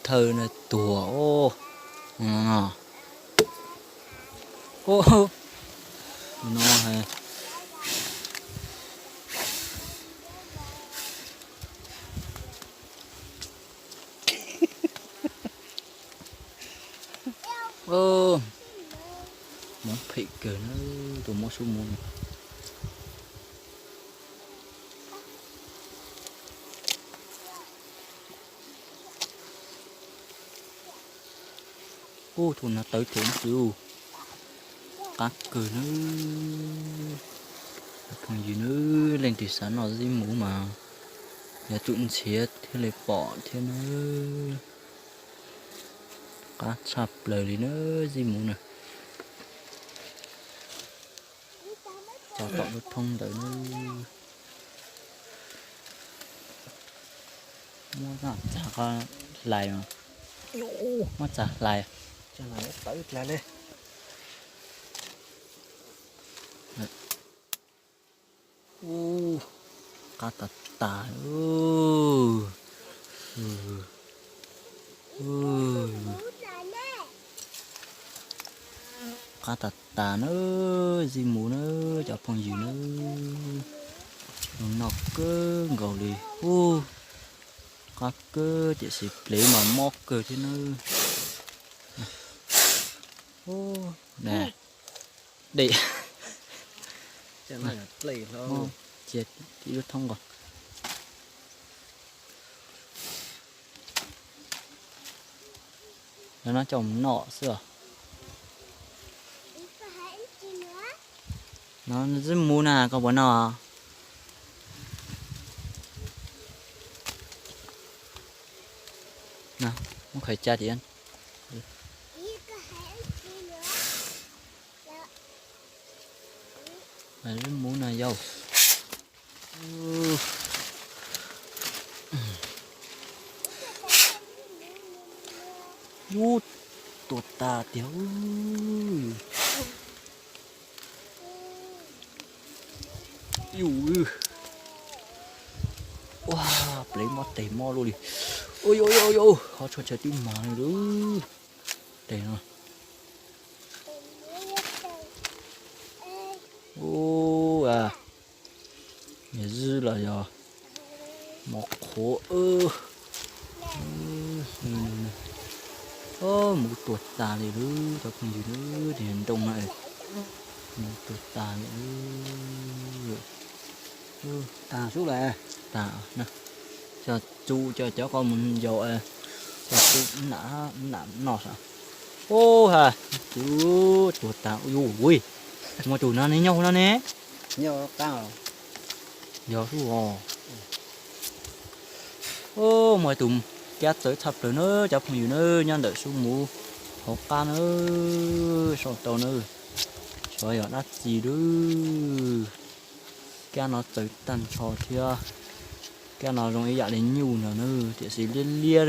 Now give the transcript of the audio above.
Thawj no tuag os. No, no, no. Mob phem kawg na, tus mob sub muv no. Ub, tus no tawv thiab xwb. Qab kawg nawb. Phooj ywg nawb, leej twg xav noj zib muv mas yuav tsum nrhiav thiaj li pom thiab nawb. Qab tshaj plaws li nawb, zib muv na. Cov tom lub thoob ntawd nawb. Muab txav hlais, muab txav hlais. Ub, qab tas tas. Qab tas tas nawb, zib muv nawb cov phooj ywg nawb. Zoo noj kawg nkaus li. Ub, qab kawg tiam sis plev mas mob kawg thiab nawb. Ub, na, dej. Cia tib lub thoob nqos. Lawv no coj mus noj xwb os. No zib muv na, koj puas noj? Muab khaws cia tias. Zib muv no yau. Ub, tuag tas tiag. Ua, plev mob tes mob luaj li. Ua, ua, ua, ua, qhov tshuaj tshav tib mas li lub tes no. Ua, zib los yog mos qhuav. Muv tuag tas li lub, cov phooj ywg, tes ntoo no, muv tuag tas li. Tas sub lawm. Tas, coj txu cov cov qau mus yau, coj txu nam noj sav. Ub ha, tuag tas. Ui, muaj tus no ne, nyob hauv no ne. Yog sub os. Muaj tus kab txawv tshaj plaws na cov phooj ywg na, nyob ntawm sub muv hauv qab na, sau tau na. Xyov yog dab tsi lub. Kab no txawv tag nrho thiab. Kab no zoo ib yam li nyuj no na, tiam sis liab liab.